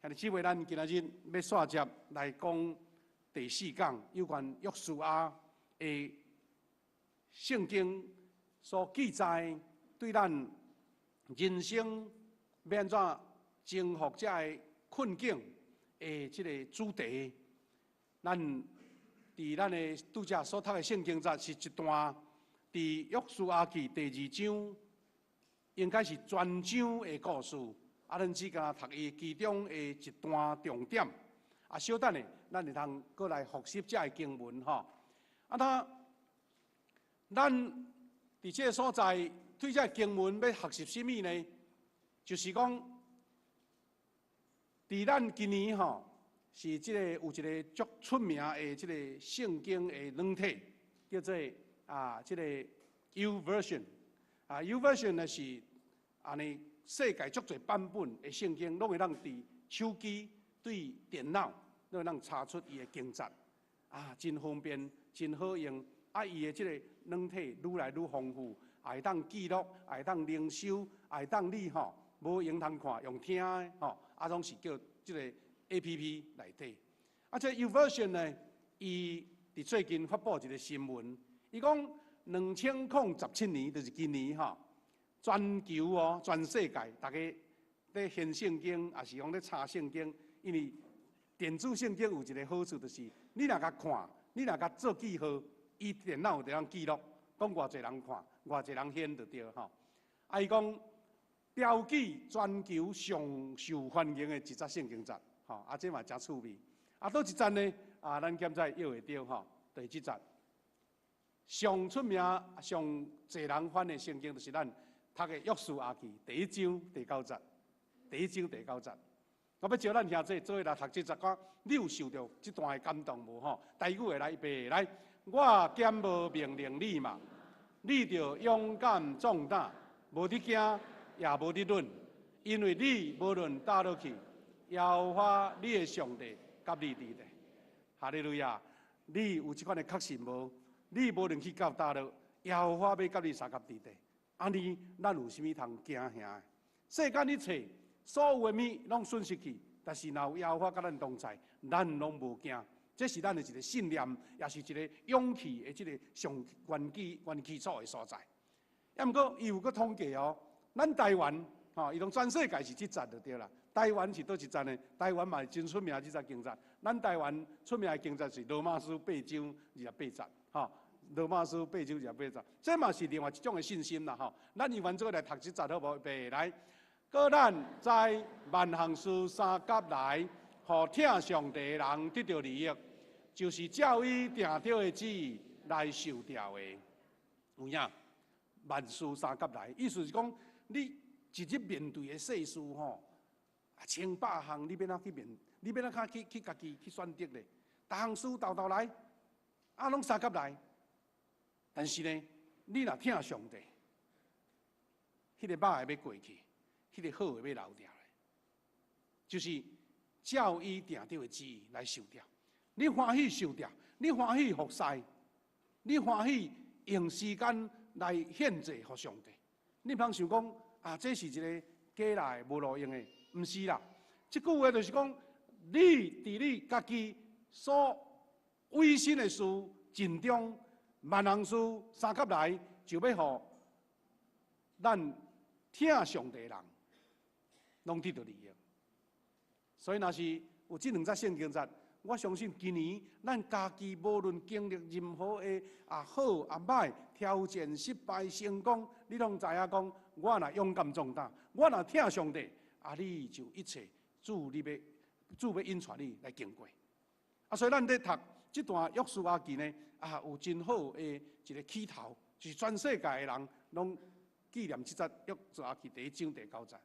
兄弟姊妹，咱今仔日欲紲接來講第四講有關約書亞的聖經所記載對咱人生欲按怎征服這个困境的這个主題。咱佇咱的拄才所讀的聖經節是一段佇約書亞記第二章，應該是全章的故事。啊，咱只敢讀伊其中的一段重點。啊，小等下，咱會通閣來複習這个經文吼。啊，那咱佇這个所在對這个經文欲學習啥物呢？就是講，佇咱今年吼，是這個有一个足出名的這个聖經的軟體，叫做啊，這个 YouVersion 啊，YouVersion 呢是按呢世界足濟版本的聖經，攏會當佇手機對電腦，攏會當查出伊的經節，啊，真方便，真好用。啊，伊的這个軟體愈來愈豐富，也會當記錄，也會當靈修，也會當你吼無閒通看，用聽的吼，啊，攏是叫這个 APP 內底。啊，這 YouVersion 呢，伊佇最近發布一个新聞，伊講2017年，就是今年吼，全球哦，全世界，逐家咧掀聖經，抑是講咧查聖經，因為電子聖經有一个好處，就是你若共看，你若共做記號，伊電腦就通記錄，講偌濟人看，偌濟人掀就對吼。啊，伊講標記全球上受歡迎的一節聖經節，吼，啊，這嘛誠趣味。啊，佗一節呢？啊，咱檢在約會著吼，第這節上出名、上濟人翻的聖經，就是咱讀的約書亞記第一章第九節，第一章第九節。我欲招咱兄弟做伙來讀這節，看你有受著這段的感動無吼？台語的來，預備來，我敢無命令你嘛？你著勇敢壯膽，無得驚，也無得慄，因為你無論佗落去，耶和華你的上帝佮你佇咧。哈利路亞！你有這款的確信無？你無論去到佗落，耶和華欲佮你相佮佇咧。按呢，咱有啥物通驚嚇的？世間一切所有的物攏損失去，但是若有耶和華佮咱同在，咱攏無驚。這是咱的一个信念，也是一个勇氣的這个上原基原基礎的所在。抑毋過，伊有閣統計哦，咱台灣吼，伊講全世界是這節就對啦。台灣是佗一節呢？台灣嘛是真出名這節經節。咱台灣出名的經節是羅馬書八章二十八節，吼。羅馬書八章二十八節，這嘛是另外一種的信心啦，吼。咱猶原做伙來讀這節好無？預備來，閣咱知萬項事相佮來，予疼上帝的人得著利益，就是照伊定定的旨意來受召的。有影？萬事相佮來，意思是講，你一日面對的世事吼，啊，千百項，你欲按怎去面？你欲按怎去去家己去選擇咧？逐項事沓沓來，啊，攏相佮來。但是呢，你若疼上帝，彼个歹的欲過去，彼个好的欲留佇咧，就是照伊定定的旨意來受召。你歡喜受召，你歡喜服侍，你歡喜用時間來獻祭予上帝。你毋通想講啊，這是一个假來無路用的，毋是啦。這句話就是講，你佇你家己所委身的事盡忠，萬項事相佮來，就欲予咱疼上帝的人，攏得著利益。所以，若是有這兩節聖經節，我相信今年咱家己無論經歷任何的啊好啊歹挑戰、失敗、成功，你攏知影講，我若勇敢壯膽，我若疼上帝，啊，你就一切主你欲主欲引帶你來經過。啊，所以咱佇讀這段約書亞記呢，啊，有真好的一个起頭，就是全世界的人攏紀念這節約書亞記第一章第九節。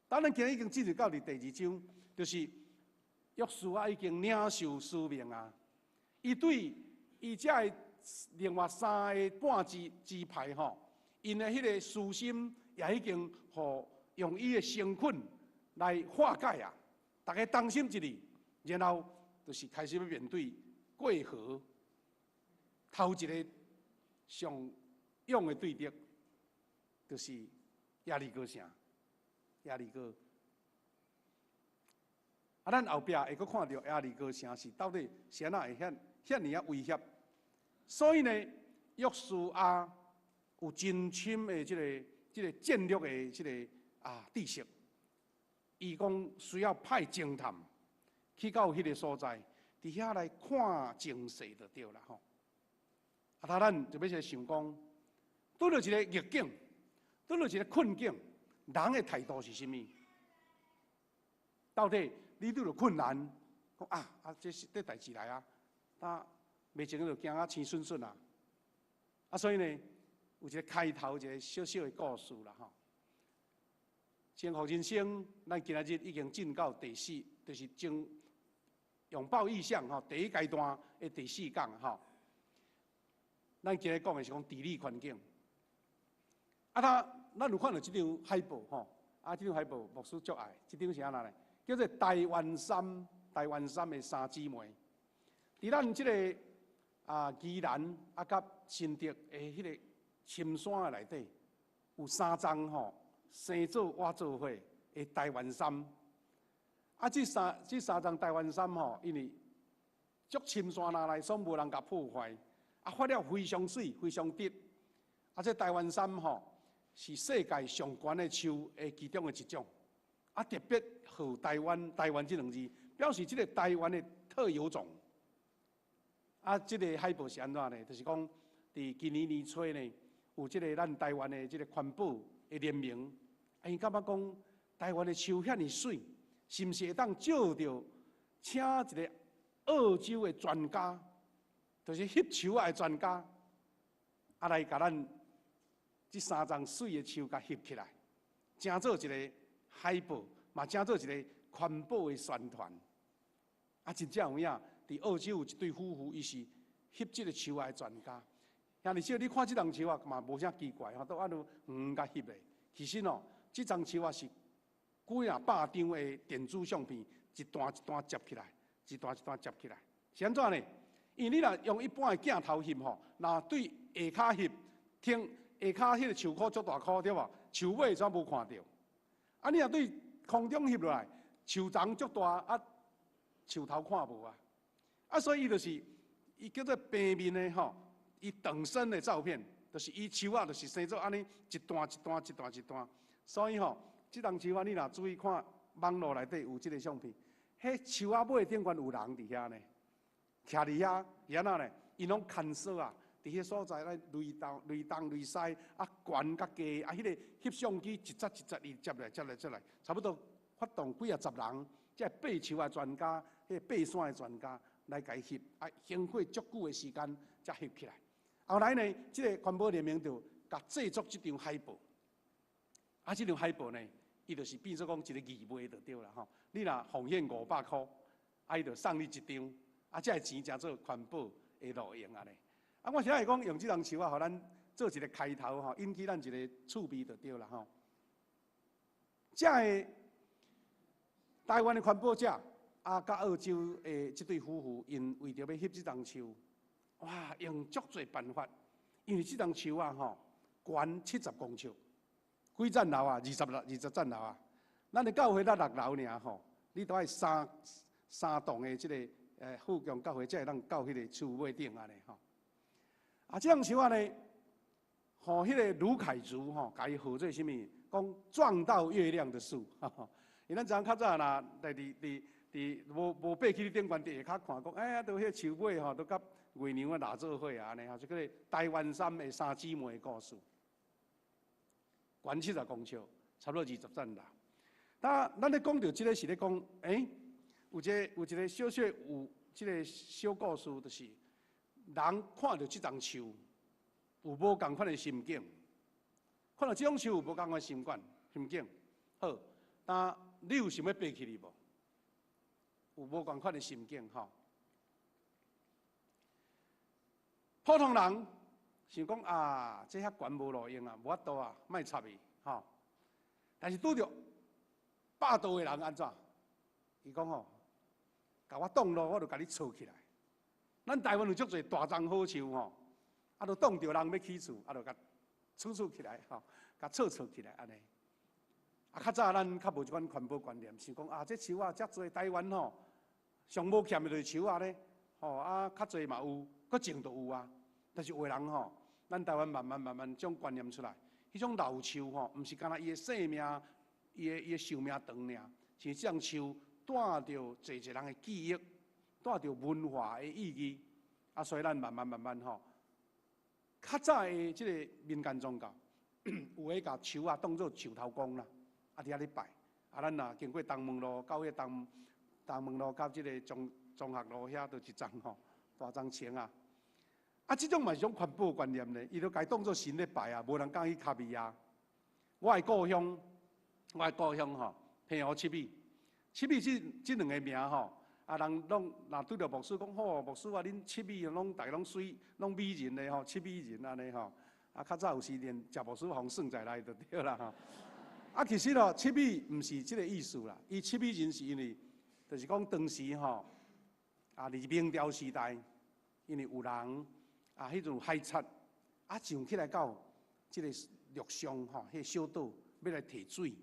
當咱今日已經進入到佇第二章，就是約書亞已經領受使命啊！伊對伊這个另外三个半支支派吼，𪜶的彼个私心也已經予用伊的誠懇來化解啊！逐家同心一意，然後就是開始欲面對過河頭一个上勇的對敵，就是耶利哥城。耶利哥。啊，咱後壁會閣看著耶利哥城是到底是按怎會遐遐爾仔威脅。所以呢，約書亞有真深的這個戰略的這個知識。伊講需要派偵探去到彼個所在，佇遐來看情勢就對啦吼。啊，咱就欲來想講，拄著一個逆境，拄著一個困境，人的態度是啥物？到底你拄著困難，講啊，這是這代誌來啊，啊，袂前就驚啊青順順啊。啊，所以呢，有一個開頭，一個小小的故事啦吼。征服人生，咱今仔日已經進到第四，就是將擁抱異象吼，第一階段的第四講吼。咱今日講的是講地理環境。啊，咱有看著這張海報吼，啊，這張海報牧師足愛，這張是按怎呢？叫做台灣杉，台灣杉的三姊妹。佇咱這个宜蘭啊，佮新竹的彼个深山的內底，有三叢吼，生做活做伙的台灣杉。啊，這三叢台灣杉吼，因為足深山內內，所以無人共破壞，啊，發了非常媠，非常直。啊，這台灣杉吼，是世界上懸的樹的其中的一種。啊，特別號台灣，台灣這兩字，表示這个台灣的特有種。啊，這个海報是按怎呢？就是講，佇今年年初呢，有這个咱台灣的這个環保的聯盟，啊，𪜶感覺講台灣的樹遐爾媠，是毋是會當借著請一个澳洲的專家，就是翕樹仔的專家，啊來共咱這三叢媠的樹共翕起來，成做一个海報，嘛成做一个環保的宣傳。啊，真正有影，佇澳洲有一對夫婦，伊是翕這个樹仔的專家。兄弟姊妹，你看這叢樹仔嘛，無啥奇怪吼，都按呢遠遠共翕的。其實哦，這叢樹仔是幾仔百張的電子相片，一段一段接起來，一段一段接起來。是按怎呢？因為你若用一般的鏡頭翕吼，若對下跤翕，聽下跤彼个樹箍足大箍對無？樹尾怎無看著？啊，你若對空中翕落來，樹叢足大，啊，樹頭看無啊。啊，所以伊就是伊叫做平面的吼，伊等身的照片，就是伊樹仔就是生做按呢一段一段一段一段。所以吼，這叢樹仔你若注意看網路內底有這个相片，彼樹仔尾頂懸有人佇遐呢，徛佇遐是按怎呢？𪜶攏牽索啊，佇彼所在咧雷東雷東雷西啊，懸佮低啊，彼个翕相機一節一節伊接來接來接來，差不多發動幾仔十人，這爬樹的專家，彼个爬山的專家來共伊翕，啊，經過足久的時間才翕起來。後來呢，這个環保聯盟就共製作這張海報。啊，這張海報呢，伊就是變做講一個義賣就對啦吼。你若奉獻500箍，啊，伊就送你一張，啊，這个錢成做環保的路用按呢。啊，我是愛講用這叢樹仔，予咱做一个開頭吼，引起咱一个趣味就對啦吼。這个台灣的環保者啊，佮澳洲的這對夫婦，𪜶為著欲翕這叢樹，哇，用足濟辦法，因為這叢樹仔吼，懸70公尺，幾層樓啊？20層樓啊！咱的教會才六樓爾吼，你都愛三棟的這个富強教會，才會當到彼个樹尾頂按呢吼。啊，這叢樹仔呢，予彼个魯凱族吼，共伊號做啥物？講撞到月亮的樹。因為咱知影較早若佇佇佇佇無無爬去頂懸佇下跤看，講哎呀，都彼个樹尾吼，都佮月娘仔拉做伙啊，按呢吼，就叫做台灣杉的三姊妹的故事。懸70公尺，差不多20層樓。但咱咧講著這个是咧講，欸，有一个小小有這个小故事，就是人看著這叢樹有無仝款的心境，看著這種樹有無仝款心感心境。好，但你有想欲爬起去無？有無仝款的心境吼？普通人想講啊，這遐懸無路用啊，無法度啊，莫插伊吼。但是拄著霸道的人按怎？伊講吼，共我擋路，我就共你挫起來。咱台灣有足濟大欉好樹吼，啊，都擋著人欲起厝，啊，就共挫挫起來吼，共挫挫起來按呢。啊，較早咱較無這款環保觀念，想講啊，這樹仔遮濟台灣吼，上無欠的就是樹仔咧，吼啊，較濟嘛有，閣種都有啊。但是有的人吼，咱台灣慢慢慢慢種觀念出來，彼種老樹吼，毋是干焦伊的生命，伊的壽命長爾，是這種樹帶著濟濟人的記憶，帶著文化的意義。啊，所以咱慢慢慢慢吼，較早的這个民間宗教，有的共樹仔當做樹頭公啦，啊佇遐咧拜。啊，咱若經過東門路到彼東門路到這个中學路遐，就一叢吼，大叢樹仔。啊，這種嘛是種環保觀念咧，伊都共伊當做神咧拜啊，無人敢去敲伊啊。我的故鄉吼，澎湖七美，七美這兩个名吼，啊，人攏若拄著牧師講好，牧師啊，恁七美攏逐个攏媠，攏美人的吼，七美人按呢吼。啊，較早有時連食牧師予算在內就對啦吼。啊，其實咯，七美毋是這个意思啦，伊七美人是因為，就是講當時吼，啊，佇明朝時代，因為有人啊，彼陣有海賊，啊上起來到這个陸上吼，彼个小島欲來提水，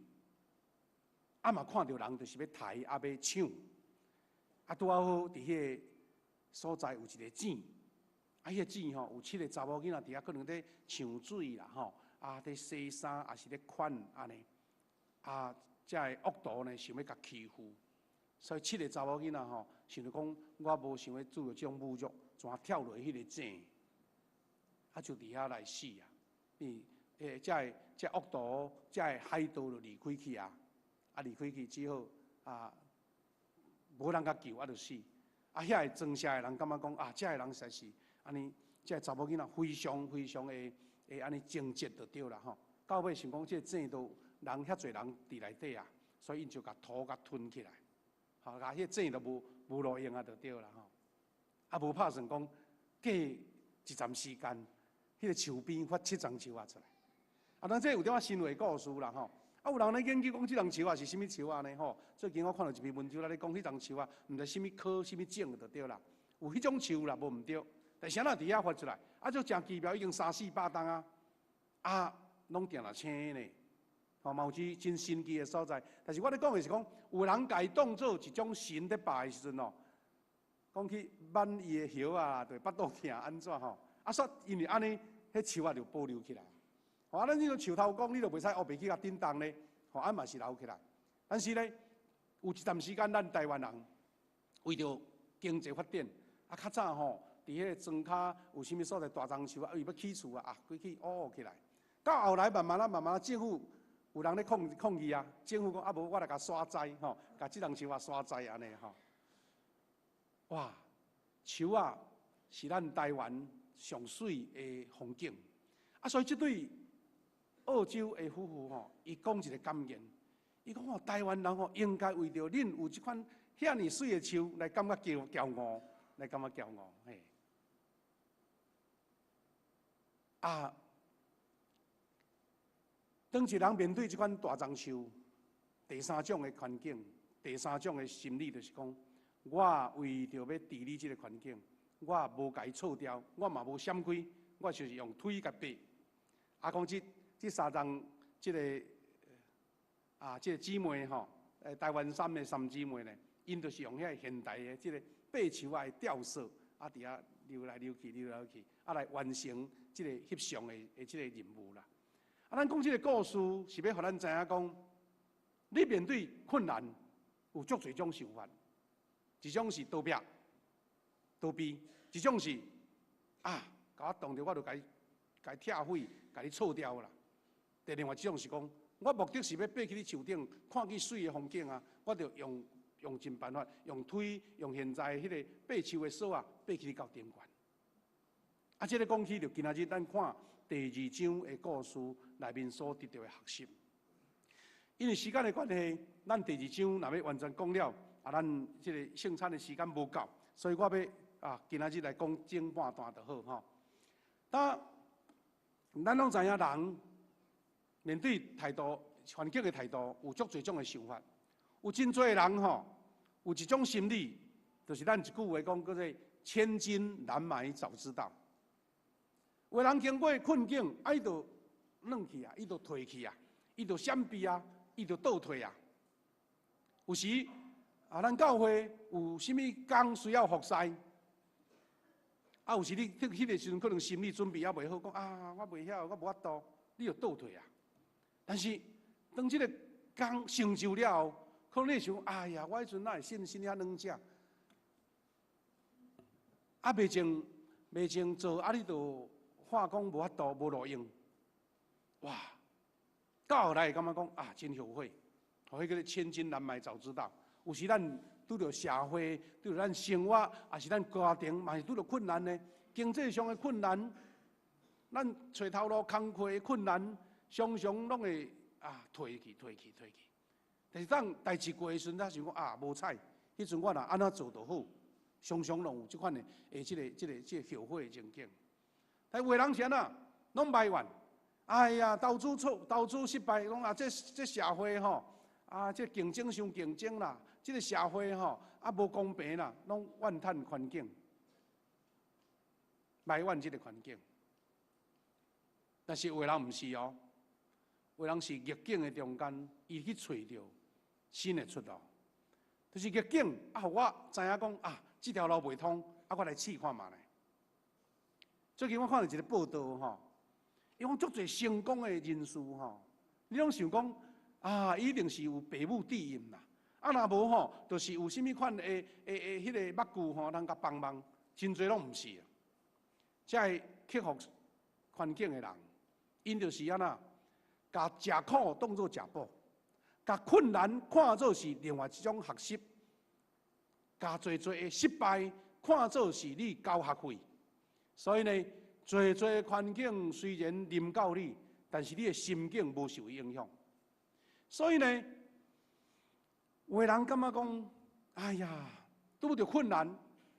啊嘛看著人就是欲刣啊欲搶，啊拄仔好佇彼个所在有一个井，啊彼个井吼有七个查某囡仔佇遐可能咧搶水啦吼，啊佇洗衫，抑是咧款按呢，啊遮个惡徒呢想欲共欺負，所以七个查某囡仔吼想著講我無想欲做這種侮辱，全跳落彼个井。啊，就佇遐來死啊！伊這個惡徒、這个海盜就離開去啊！啊，離開去之後啊，無人共救，啊，就死。啊，遐个莊社的人感覺講啊，這个人實在是按呢，這个查某囡仔非常非常的會按呢貞節就對啦吼。到尾想講，這个井都人遐濟人佇內底啊，所以𪜶就共土共吞起來，吼，共彼個井都無路用啊，就對啦吼。啊，無拍算講過一陣時間，彼个樹邊發七叢樹仔出來。啊，當這有點仔神話故事啦吼。啊，有人咧研究講這叢樹仔是啥物樹仔呢？吼，最近我看著一篇文章咧講，彼叢樹仔毋知啥物科、啥物種就對啦。有彼種樹啦，無毋對。但是按怎佇遐發出來？啊，這誠奇妙，已經三四百冬啊，啊，攏定定青呢。吼，嘛有這真神奇的所在。但是我咧講的是講，有人共伊當做一種神咧拜的時陣哦，講去挽伊的葉啊，就腹肚疼按怎吼？啊，煞因為按呢，彼樹仔就保留起來。吼，啊，咱這種樹頭公，你就袂使烏白去共振動咧，吼，啊嘛是留起來。但是咧，有一段時間，咱台灣人為著經濟發展，啊，較早吼，佇彼个莊跤有啥物所在大樟樹啊，伊欲起厝啊，啊，規去挖起來。到後來慢慢仔慢慢仔，政府有人咧抗議啊，政府講啊，無我來共沙栽吼，共這叢樹仔沙栽按呢吼。哇，樹仔是咱台灣上媠的風景，啊，所以這對澳洲的夫婦吼，伊講一个感言，伊講吼，台灣人吼應該為著恁有這款遐爾媠的樹來感覺驕傲，來感覺驕傲，嘿。啊，當一人面對這款大樟樹，第三種的環境，第三種的心理就是講，我為著欲治理這个環境，我無共伊錯掉，我嘛無閃開，我就是用推共爬。啊，講這三叢這个啊，這个姊妹吼，台灣杉的三姊妹呢，𪜶就是用遐个現代的這个爬樹仔的吊索，啊，佇遐溜來溜去，溜來溜去，啊，來完成這个翕相的這个任務啦。啊，咱講這个故事是欲予咱知影講，你面對困難有足濟種想法，一種是逃避，逃避；一種是啊，共我擋著，我就共伊共伊拆毀，共你錯掉啦。第另外一種是講，我目的是欲爬去你樹頂，看見媠的風景啊，我就用盡辦法，用推，用現在彼个爬樹的索仔，爬去到頂懸。啊，這个講起就今仔日咱看第二章的故事內面所得著的學習。因為時間的關係，咱第二章若欲完全講了，啊，咱這个聖餐的時間無夠，所以我欲啊，今仔日來講前半段就好吼。當咱攏知影人面對態度、環境的態度，有足濟種的想法。有真濟人吼，有一種心理，就是咱一句話講叫做“千金難買早知道”。有人經過困境，啊，伊就軟去啊，伊就退去啊，伊就閃避啊，伊就倒退啊。有時啊，咱教會有啥物工需要服侍，啊，有時你彼個時陣可能心理準備猶未好，講啊，我袂曉，我無法度，你就倒退啊。但是當這個工成就了後，可能你會想，哎呀，我彼陣哪會信心遐軟弱？啊，未前做，啊，你就話講無法度，無路用。哇！到後來會感覺講啊，真後悔。予彼個千金難買早知道。有時咱拄著社會，拄著咱生活，抑是咱家庭，嘛是拄著困難呢。經濟上的困難，咱揣頭路工課的困難，常常攏會啊退去、退去、退去。但是當代誌過的時陣，才想講啊，無彩。彼陣我若按怎做就好，常常攏有這款的，會這個後悔的情景。但有的人是按怎，攏埋怨。哎呀，投資錯，投資失敗，講啊，這社會吼，啊，這競爭傷競爭啦，這個社會吼，啊，無公平啦，攏怨嘆環境，埋怨這個環境。但是有的人毋是哦，有的人是逆境的中間，伊去揣著新的出路。就是逆境啊，予我知影講啊，這條路袂通，啊，我來試看覓咧。最近我看著一個報道吼，伊講足濟成功的人士吼，你攏想講啊，一定是有父母庇蔭啦，啊，若無吼，就是有啥物款的彼個目具吼，人共幫忙，真濟攏毋是啊。這個克服環境的人，𪜶就是按怎，共食苦當做食補，共困難看做是另外一種學習，共濟濟的失敗看做是你交學費。所以呢，濟濟環境雖然臨到你，但是你的心境無受影響。所以呢，有的人感覺講，哎呀，拄著困難，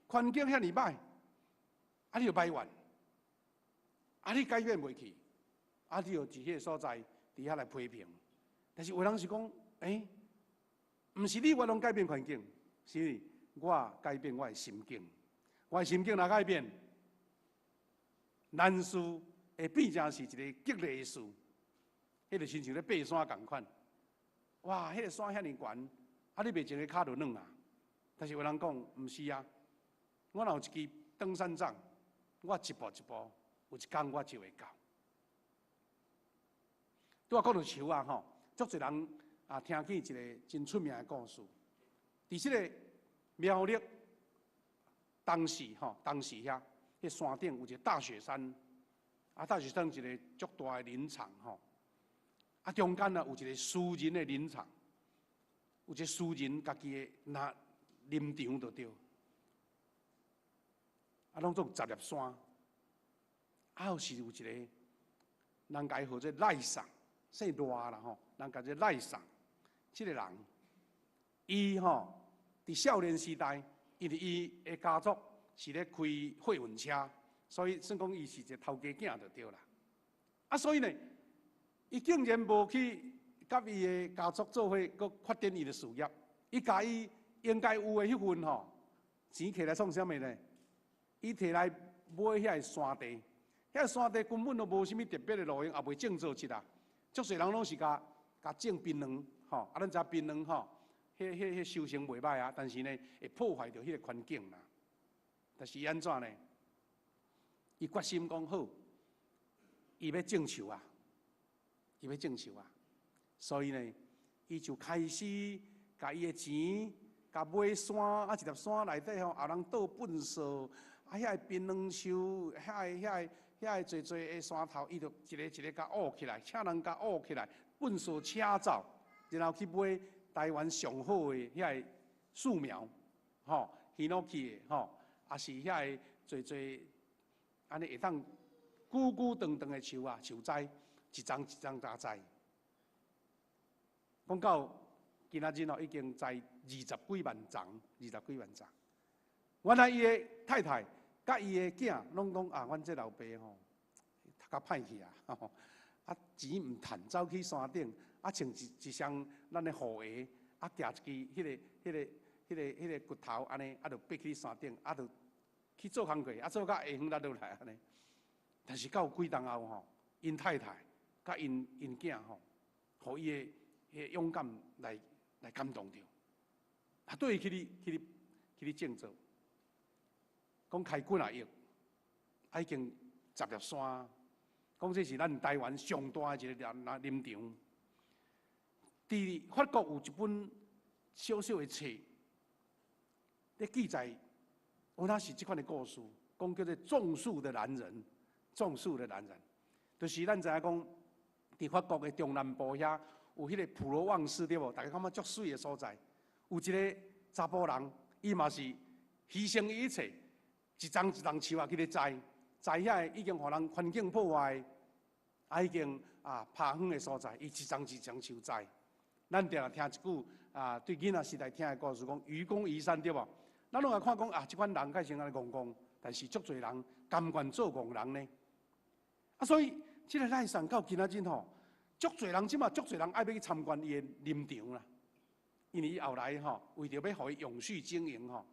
環境遐爾歹，啊，你就埋怨，啊，你改變袂去，啊，你就佇彼個所在佇遐來批評。但是有人是講，欸，毋是你我攏改變環境，是我改變我的心境，我的心境若改變，難事會變成是一個吉利的事，彼個親像咧爬山仝款。哇，彼個山遐爾懸，啊，你袂前個跤就軟啊。但是有人講，毋是啊，我若有一支登山杖，我一步一步，有一工我就會到。拄仔講著樹啊吼，足濟人啊聽見一個真出名的故事。佇這個苗栗東勢吼，東勢遐，彼山頂有一個大雪山，啊，大雪山一個足大的林場吼，啊，中間啊有一個私人的林場，有一個私人家己的那林場就對，啊，攏總十粒山，啊，有時有一個人共伊號做賴桑，姓賴啦吼，人共做賴桑，這個人，伊吼佇少年時代，因為伊的家族是咧開貨運車，所以算講伊是一個頭家囝就對啦。啊，所以呢，伊竟然無去佮伊的家族做伙，閣發展伊的事業。伊共伊應該有的彼份吼錢摕來創啥物呢？伊摕來買遐个山地，遐山地根本都無啥物特別的路用，也袂種作物啊。足濟人攏是共共種檳榔，吼，啊，咱知檳榔吼，彼收成袂䆀啊，但是呢，會破壞著彼個環境啦。但是伊按怎呢？伊決心講好，伊欲種樹啊，伊欲種樹啊，所以呢，伊就開始共伊的錢，共買山啊，一粒山內底吼，有人倒糞掃，啊，遐个檳榔樹，遐個濟濟的山頭，伊就一个一个共挖起來，請人共挖起來，糞掃車走，然後去買台灣上好的遐個樹苗，吼，ヒノキ的吼，抑是遐個濟濟按呢會當久久長長的樹啊，樹栽一叢一叢共栽。講到今仔日哦，已經栽二十幾萬叢，二十幾萬叢。原來伊的太太佮伊的囝攏講啊，阮這老爸吼讀較歹去啊，啊錢毋趁，走去山頂，啊穿一雙咱的雨鞋，啊舉一支彼個骨頭按呢，啊就爬去山頂，啊就去做工課，啊做到下昏才落來按呢。但是到幾冬後吼，𪜶太太佮𪜶囝吼，予伊的彼个勇敢來感動著。啊，對伊去咧去咧去咧種做，講開幾若億，啊已經十粒山，講這是咱台灣上大的一個林林場。佇法國有一本小小的冊，咧記載，有哪是這款的故事，講叫做種樹的男人，種樹的男人，就是咱知影講，佇法國的中南部遐有彼個普羅旺斯對無？大家感覺足媠的所在，有一個查埔人，伊嘛是犧牲伊一切，一叢一叢樹仔去咧栽，栽遐已經予人環境破壞，啊已經啊拋荒的所在，伊一叢一叢樹栽。咱定定聽一句啊，對囡仔時代聽的故事講，愚公移山對無？咱攏會看講啊，這款人較像按呢戇戇，但是足濟人甘願做戇人呢。啊，所以這个賴桑到今仔日吼，足濟人這馬足濟人愛欲去參觀伊的林場啦。因為伊後來吼，為著欲予伊永續經營吼，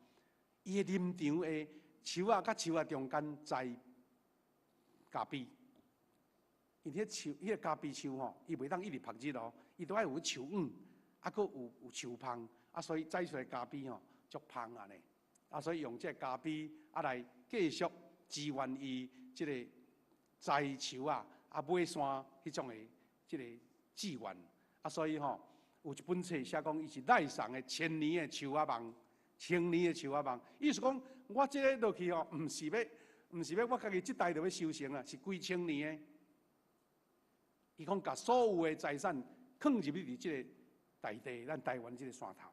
伊的林場的樹仔佮樹仔中間栽咖啡。因彼樹，彼个咖啡樹吼，伊袂當一直曝日哦，伊都愛有樹蔭，啊，閣有樹芳，啊，所以栽出來咖啡吼足芳按呢。啊，所以用這个咖啡啊來繼續支援伊這个栽樹仔，啊買山彼種的這个志願。啊，所以吼有一本冊寫講，伊是賴桑的千年的樹仔夢，千年的樹仔夢，意思講我這个落去吼，毋是欲我家己這代就欲收成啊，是幾千年的。伊講，共所有的財產囥入去佇這个大地，咱台灣這个山頭。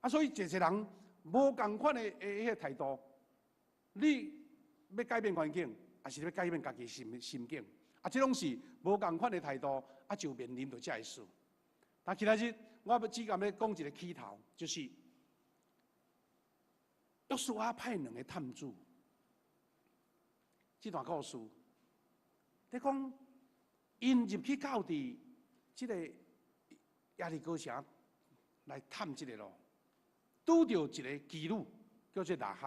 啊，所以濟濟人無仝款的彼个態度，你欲改變環境，抑是欲改變家己心境？啊，這攏是無仝款的態度，啊，就面臨著這个事。但今仔日我欲只共欲講一个起頭，就是約書亞派兩個探子，這段故事，咧講。𪜶入去到佇這个耶利哥城來探這个路，拄著一个妓女，叫做喇合。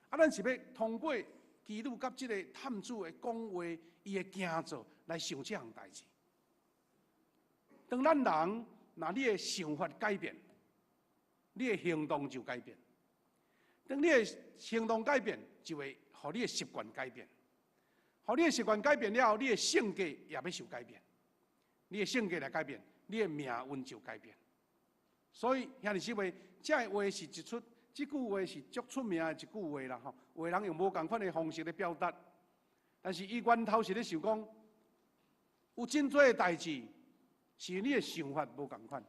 啊，咱是欲通過妓女佮這个探子的講話，伊的行做來想這項代誌。當咱人，若你的想法改變，你的行動就改變。當你的行動改變，就會予你的習慣改變。予你的習慣改變了後，你的性格也欲受改變。你的性格來改變，你的命運就改變。所以兄弟姊妹，這个話是一出，這句話是足出名的一句話啦吼。有的人用無仝款的方式咧表達，但是伊源頭是咧想講，有真濟的代誌是你的想法無仝款，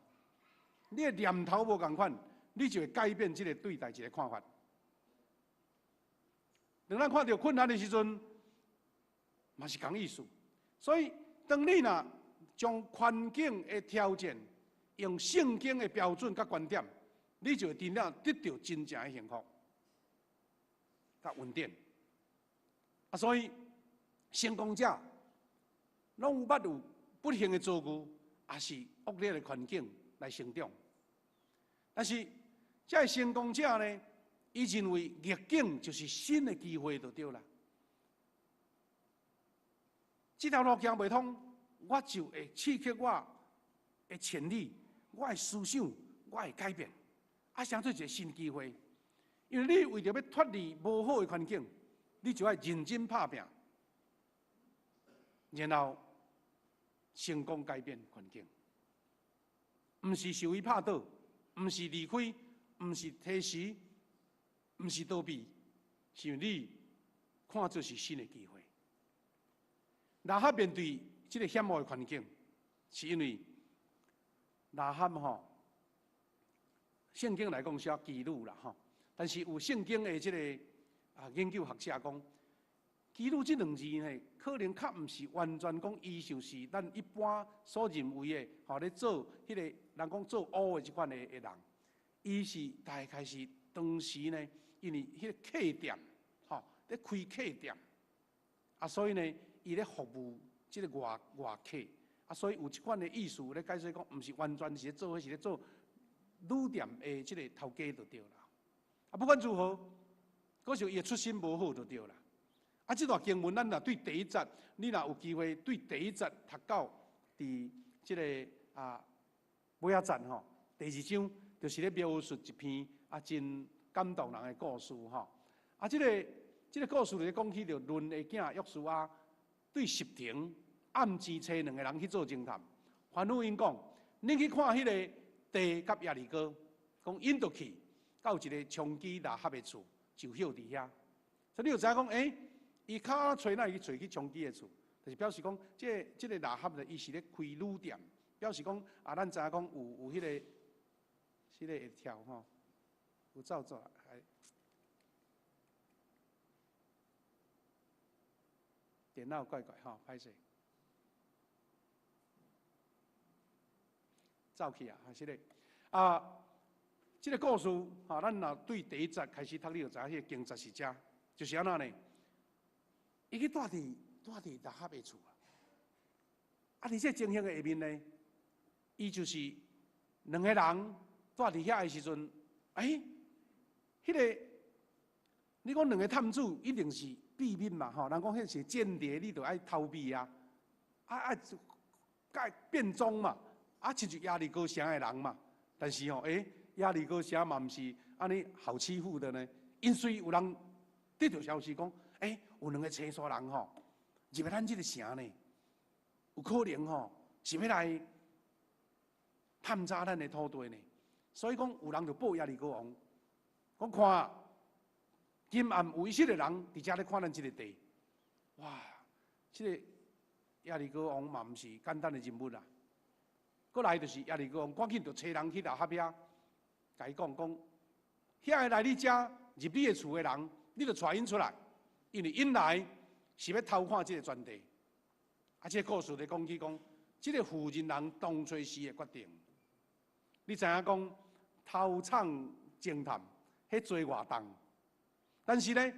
你的念頭無仝款，你就會改變這个對代誌的看法。當咱看著困難的時陣，嘛是仝意思。所以，當你若將環境的挑戰用聖經的標準佮觀點，你就會真正得著真正的幸福、佮穩定。啊，所以成功者攏有捌有不幸的遭遇，抑是惡劣的環境來成長。但是，這个成功者呢，伊認為逆境就是新的機會，就對啦。這條路行袂通，我就會刺激我的潛力、我的思想、我會改變，啊，成做一个新機會。因為你為著欲脫離無好的環境，你就愛認真拍拚，然後成功改變環境。毋是受伊拍倒，毋是離開，毋是推辭，毋是逃避，是因為你看做是新的機會。喇合面對這个險惡的環境，是因為喇合吼，聖經來講寫妓女啦吼，但是有聖經的這个啊研究學者講，妓女這兩字呢，可能較毋是完全講伊就是咱一般所認為的，吼咧做彼个人講做烏的這款的人，伊是大概是當時呢，因為彼个客店，吼咧開客店，啊，所以呢，伊咧服務這个外客，啊，所以有這款的意思咧解釋講，毋是完全是咧做彼，是咧做旅店的這个頭家就對啦。啊，不管如何，閣是伊的出身無好就對啦。啊，這段經文咱若對第一節，你若有機會對第一節讀到佇這這个尾仔節吼，第二章就是咧描述一篇真感動人的故事吼。這个故事就是講起著嫩的囝約書亞對實亭暗時揣兩个人去做偵探，吩咐𪜶講：恁去看彼个地佮耶利哥，講𪜶著去到一个娼妓喇合的厝，就歇佇遐。所以你就知影講，伊較揣哪會去揣去娼妓的厝，就是表示講，這个喇合咧，伊是咧開旅店，表示講啊，咱知影講有彼个會跳吼，有走走來，電腦怪怪吼，歹勢，走去啊，是咧啊，這个故事吼，咱若對第一節開始讀，你就知影彼个經節是遮，就是按怎呢？伊去蹛佇喇合的厝啊！佇這情形的下面呢，伊就是兩個人蹛佇遐的時陣，彼个你講兩個探子一定是秘密嘛吼？人講彼是間諜，你著愛逃避啊！愛變裝嘛！親像耶利哥城的人嘛。但是吼，耶利哥城嘛毋是按呢好欺負的呢。𪜶雖有人得著消息講，有兩個青山人吼，入來咱這个城呢，有可能吼是欲來探查咱的土地呢。所以講有人就報耶利哥王，講看今暗有以色列人佇遮咧看咱這个地。哇！這个耶利哥王嘛毋是簡單的人物啦。過來就是耶利哥王，趕緊就揣人去喇合遐，共伊講講，遐个來你遮入你的厝的人，你著帶𪜶出來，因為𪜶來是欲偷看這个全地。這个故事咧講起講，這个負責人當初時的決定。你知影講偷藏偵探，彼做偌重？但是呢，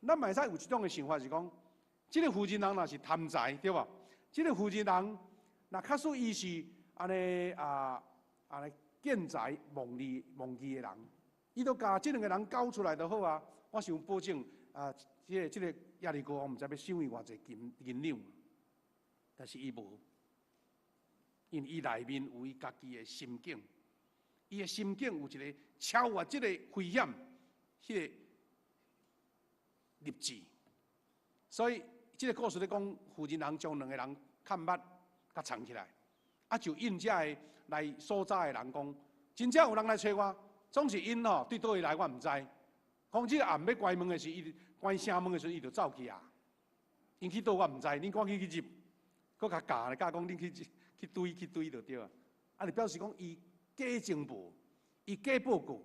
咱嘛會使有一種的想法是講，這个負責人若是貪財，對無？這个負責人若假使伊是按呢按呢見財忘義忘義的人，伊都共這兩个人交出來就好啊。我想保證啊，這个耶利哥王毋知欲賞伊偌濟金銀兩，但是伊無，因為伊內面有伊家己的心境，伊的心境有一个超越這个危險，彼个立志。所以這个故事咧講，負責人將兩个人崁目共藏起來，就應這个來搜查的人講，真正有人來揣我，總是𪜶吼對佗位來，我毋知。講這个暗欲關門的時，伊關城門的時陣，伊就走去啊。𪜶去佗我毋知，恁趕緊去入，閣共教咧，教講恁去去追去追就對啊。就表示講伊假情報，伊假報告，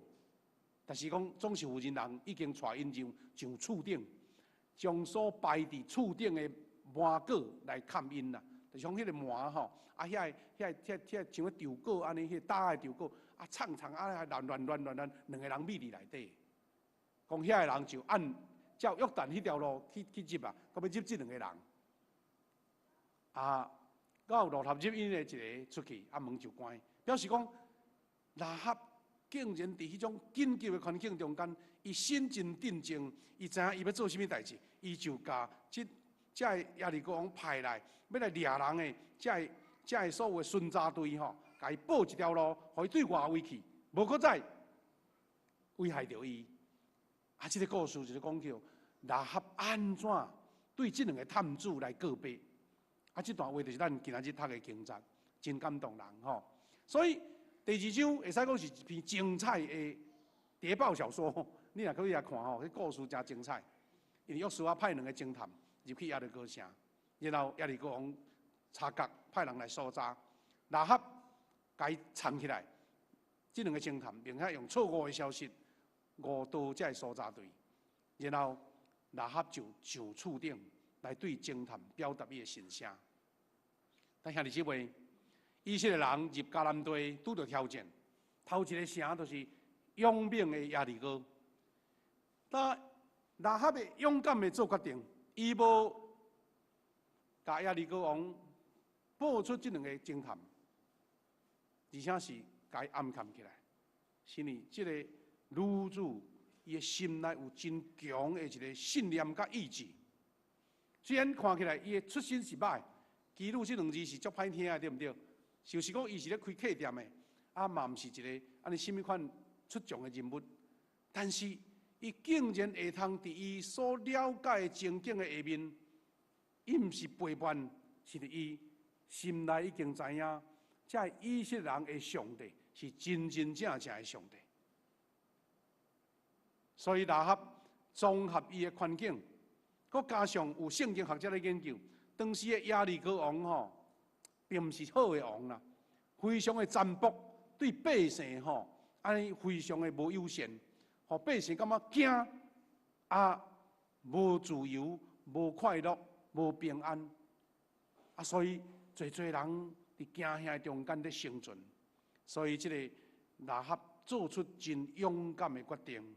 但是講總是負責人已經帶𪜶上厝頂，將所擺佇厝頂的麻果來崁𪜶啦，就像彼个麻吼，遐个、遐、遐、遐像个稻果按呢，彼个焦的稻果，藏藏啊，乱乱乱乱乱，兩个人覕佇內底。講遐个人就按照約旦彼條路去入啊，閣欲入這兩个人。到路頭入𪜶的一个出去，門就關，表示講喇合竟然佇彼種緊急的環境中間，伊心真鎮靜，伊知影伊欲做啥物代誌，伊就共這个耶利哥王派來欲來掠人的這个所有的巡查隊吼，共伊布一條路，予伊對外圍去，無閣再危害著伊。這个故事就是講叫喇合按怎對這兩个探子來告白。這段話就是咱今仔日讀的經節，真感動人吼。所以第二章會使講是一篇精彩的諜報小說。你若去遐看吼，彼故事誠精彩。因為約書亞派兩个偵探入去耶利哥城，然後耶利哥王察覺派人來搜查，喇合共伊藏起來。這兩个偵探並且用錯誤的消息誤導這个搜查隊，然後喇合就上厝頂來對偵探表達伊的心聲。但兄弟姊妹，以色列人入迦南地拄著挑戰，頭一个城就是勇猛的耶利哥。但喇合的勇敢的做決定，伊無共耶利哥王報出這兩个偵探，而且是共伊暗藏起來。是因為這个女子伊的心內有真強的一个信念佮意志。雖然看起來伊的出身是歹，妓女這兩字是足歹聽的，對毋對？就是講伊是咧開客店的，啊嘛毋是一个按呢啥物款出眾的人物，但是伊竟然會通佇伊所了解的情景的下面，伊毋是背叛，是伊心內已經知影，這以色列人的上帝是真真正正的上帝。所以喇合綜合伊的環境，閣加上有聖經學者咧研究，當時的耶利哥王吼，並毋是好的王啦，非常的殘暴，對百姓吼，按呢非常的無友善，予百姓感覺驚啊，無自由、無快樂、無平安，啊，所以濟濟人佇驚嚇中間咧生存，所以這個喇合做出真勇敢的決定。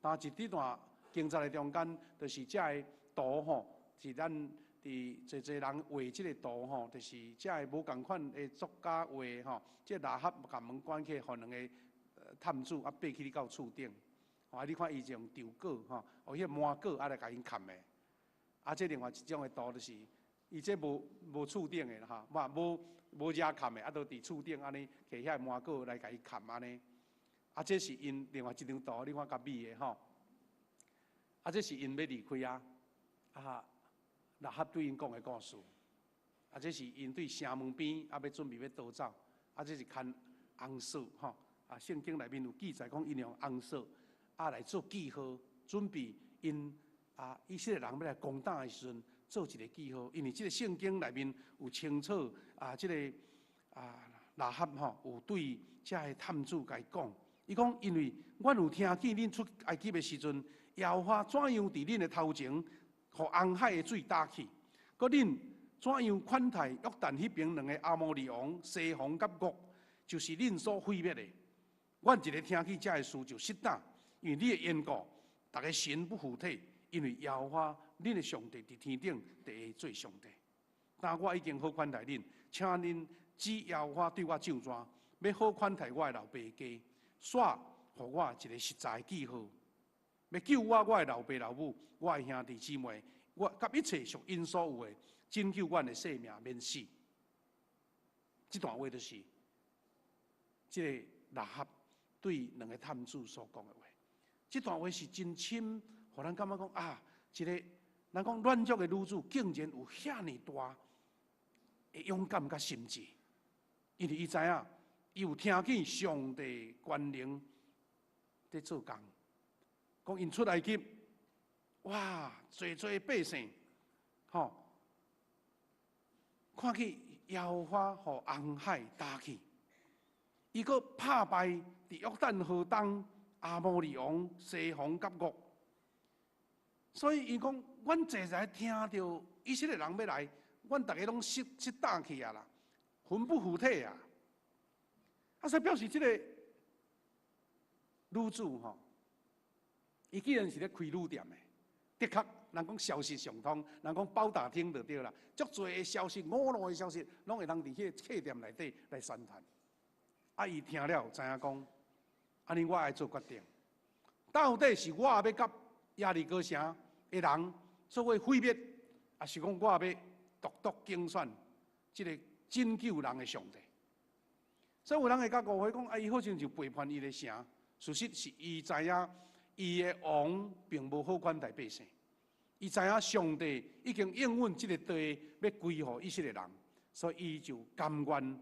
但是這段經節的中間，就是這个圖吼，是咱佇濟濟人畫這个圖吼，就是這个無仝款的作家畫吼，這喇合共門關起來，予兩个探子啊爬去到厝頂，啊你看伊就用稻粿吼，予彼个麻粿啊來共𪜶崁的，啊這另外一種的圖就是，伊這無厝頂的啦吼，無無遮崁的，啊就佇厝頂按呢摕遐个麻粿來共伊崁按呢。啊，這是𪜶另外一張圖，你看較美的吼。啊，這是𪜶欲離開啊，啊，喇合對𪜶講的故事。啊，這是𪜶對城門邊啊，欲準備欲逃走。啊，這是牽紅索吼。啊，聖經內面有記載講，𪜶用紅索啊來做記號，準備𪜶啊以色列人欲來攻打的時陣做一个記號。因為這个聖經內面有清楚啊，這个啊喇合吼有對這个探子共伊講。伊講，因為阮有聽見恁出埃及的時陣，耶和華怎樣佇恁的頭前，予紅海的水打去，閣恁怎樣款待約旦彼邊兩个亞摩利王西宏佮噩，就是恁所毀滅的。阮一个聽見這个事就失膽，因為你的緣故，逐个神不附體，因為耶和華恁的上帝佇天頂第一做上帝。但我已經好款待恁，請恁指耶和華對我咒詛，欲好款待我的老爸家。煞予我一个實在記號，欲救我我的老爸老母，我的兄弟姊妹，我佮一切屬𪜶所有的，拯救阮的性命免死。這段話就是，這个喇合對兩个探子所講的話。這段話是真深，予咱感覺講啊，一个人講軟弱的女子，竟然有遐爾大的勇敢佮心志，因為伊知影。伊有聽見上帝權能佇做工，講𪜶出埃及，哇，濟濟百姓，吼，看見耶和華予紅海焦去，伊閣拍敗佇約旦河東亞摩利王西宏佮噩，所以伊講，阮濟濟聽著以色列人欲來，阮逐个攏失失膽去啊啦，魂不附體啊！啊，所以表示這个女子吼，伊既然是咧開旅店的，的確，人講消息上通，人講包打聽就對啦。足濟的消息，五路的消息，攏會通佇彼个客店內底來宣傳。啊，伊聽了知影講，按呢我愛做決定，到底是我欲佮耶利哥城的人做伙毀滅，抑是講我欲獨獨揀選這个拯救人的上帝？所以有人會共誤會講，啊，伊好像就背叛伊的城。事實是伊知影，伊的王並無好款待百姓。伊知影上帝已經應允這个地欲歸予以色列人，所以伊就甘願，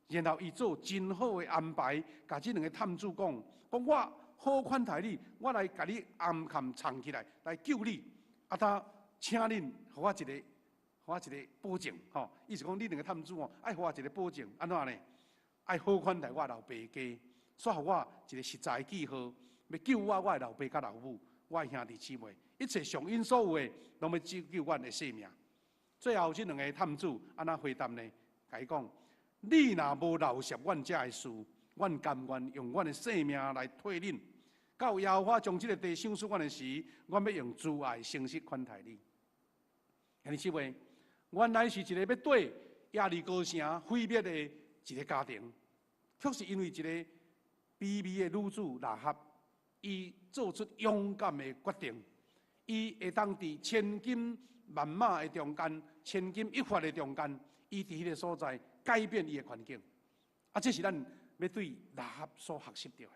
然後伊做真好的安排，共這兩个探子講：講我好款待你，我來共你暗崁藏起來，來救你。啊，他請恁予我一个，予我一个保證，吼，意思講你兩个探子哦，愛予我一个保證，按怎呢？愛好款待我老爸家，煞予我一个實在記號，欲救我我的老爸佮老母，我的兄弟姊妹，一切屬𪜶所有的，攏欲拯救阮的性命。最後這兩个探子按怎回答呢？共伊講：你若無留攝阮遮的事，阮甘願用阮的性命來替恁。到耶和華將這个地賞賜阮的時，阮欲用慈愛誠實款待你。兄弟姊妹，原來是一個欲對耶利哥城毀滅的一个家庭，卻是因為一个卑微的女子喇合，伊做出勇敢的決定，伊會當佇千軍萬馬的中間，千鈞一髮的中間，伊佇彼个所在改變伊的環境。啊，這是咱欲對喇合所學習著的。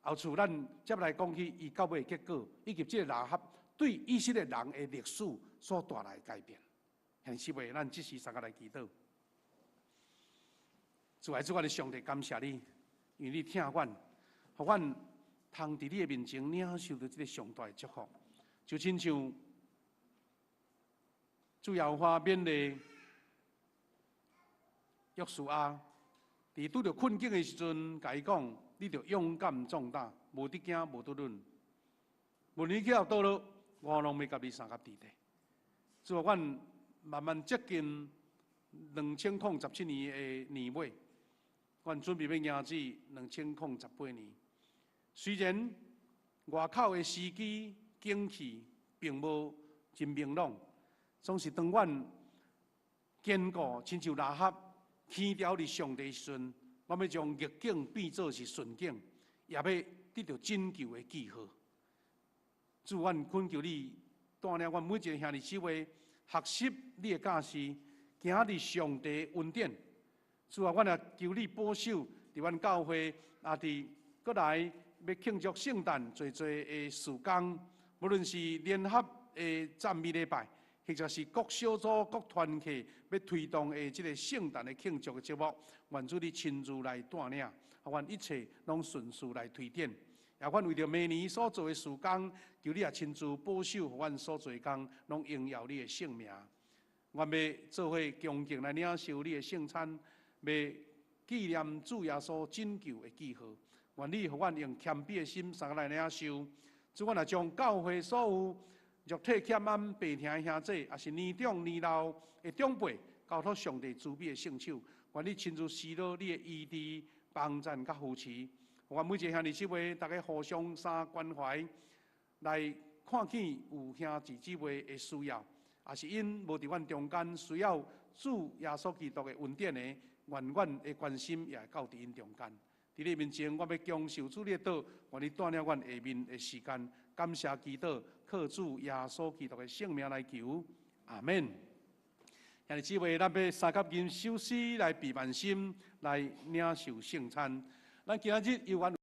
後處咱接來講起伊到尾結果，以及這个喇合對以色列人的歷史所帶來的改變。兄弟姊妹，咱這時相佮來祈禱。主愛主，我的上帝，感謝你，因為你疼阮，予阮通佇你的面前領受著這个上大的祝福，就親像主耶和華勉勵約書亞，佇拄著困境的時陣，共伊講：你著勇敢壯膽，無得驚，無得忍。無論你去到佗落，我攏欲佮你相佮佇咧。主啊，阮慢慢接近2017年的年尾，阮準備欲迎接2018年。雖然外口的時機景氣並無真明朗，總是當阮堅固，親像喇合牽牢佇上帝時陣，我欲將逆境變做是順境，也欲得著拯救的記號。主，阮懇求你帶領阮每一个兄弟姊妹學習你的教示，行佇上帝恩典。主啊，阮也求你保守佇阮教會，也佇閣來欲慶祝聖誕濟濟的事工，無論是聯合的讚美禮拜，或者是各小組、各團契欲推動的這个聖誕的慶祝的節目，願主你親自來帶領，願一切攏順遂來推展。也阮為著明年所做的事工，求你也親自保守，予阮所做的工攏榮耀你的聖名。阮欲做伙恭敬來領受你的聖餐，欲紀念主耶穌拯救的記號。願你予阮用謙卑的心，相佮來領受。主，阮也將教會所有肉體欠安、病疼的兄弟，抑是年長年老的長輩，交託上帝慈悲的聖手。願你親自施予你的醫治、幫贊佮扶持。阮每一个兄弟姊妹，大家互相相關懷，來看見有兄弟姊妹的需要，抑是𪜶無佇阮中間需要主耶穌基督的恩典的，願阮的關心也會到佇𪜶中間。佇你面前，我欲享受主你的道，願你帶領阮下面的時間，感謝祈禱，靠主耶穌基督的聖名來求，阿門。兄弟姊妹，咱欲相佮吟首詩來備萬心，來領受聖餐。咱今仔日猶原。